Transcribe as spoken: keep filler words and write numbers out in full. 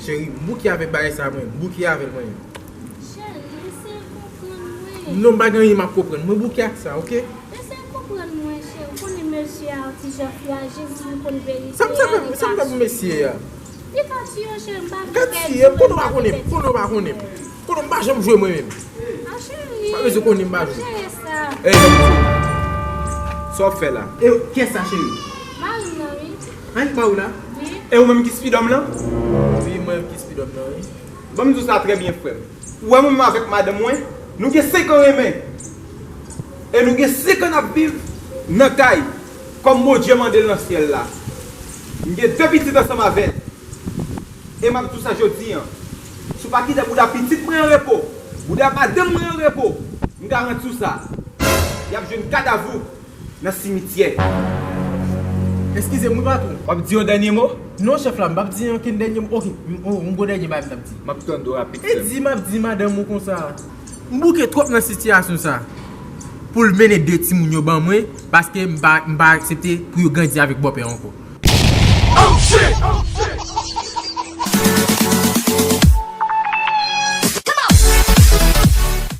Cheri, m bouke avèk bagay sa mwen. M bouke avè l mwen. Cheri, eseye konprann mwen. Non, m pa gen anyen m ap konprann. Mwen bouke ak sa, oke? Eseye konprann mwen, cheri. Ou konnen mesye a ti jan frajil, si m konn verite. Sa m sa fè pou mesye a? Li ka tiye w, cheri, m pa vle Ka tiye m, kote w pa konnen m? Kote w pa konnen m? Kote m pa janm jwe mwen menm? A cheri. Pa bezwen konnen m pa jwe. Jere sa. Ey, sa w ap fè la? E kiyès sa, cheri? Mari m nan, wi. Annik ba ou la? Wi. E ou menm ki spidòm lan? Wi, mwen ki spidòm nan, wi. Ban m di w sa trè byen, frè m. Ou wè mwen menm avèk madanm mwen, nou gen senk an renmen. E nou gen senk an n ap viv nan kay, kòm Bondye mande l nan syèl la. M gen de pitit ansanm avè l. E m ap di w sa jodi an. Si w pa kite bouda pitit mwen an repo, bouda madanm mwen an repo, m garanti w sa. Y ap jwenn kadav ou nan simityè. Eskize m, wi, patwon. W ap di yon dènye mo? Non, chèf la, m p ap di ankenn dènye mo. Oke, m- oh, m gwo dènye bagay m t ap di. M ap tande w rapid, E frè m. di m ap di madanm ou konsa. M bouke twòp nan sitiyasyon sa. Pou l mennen de timoun yo ban mwen, paske m pa, m pa aksepte pou yo grandi avèk bòpè ankò.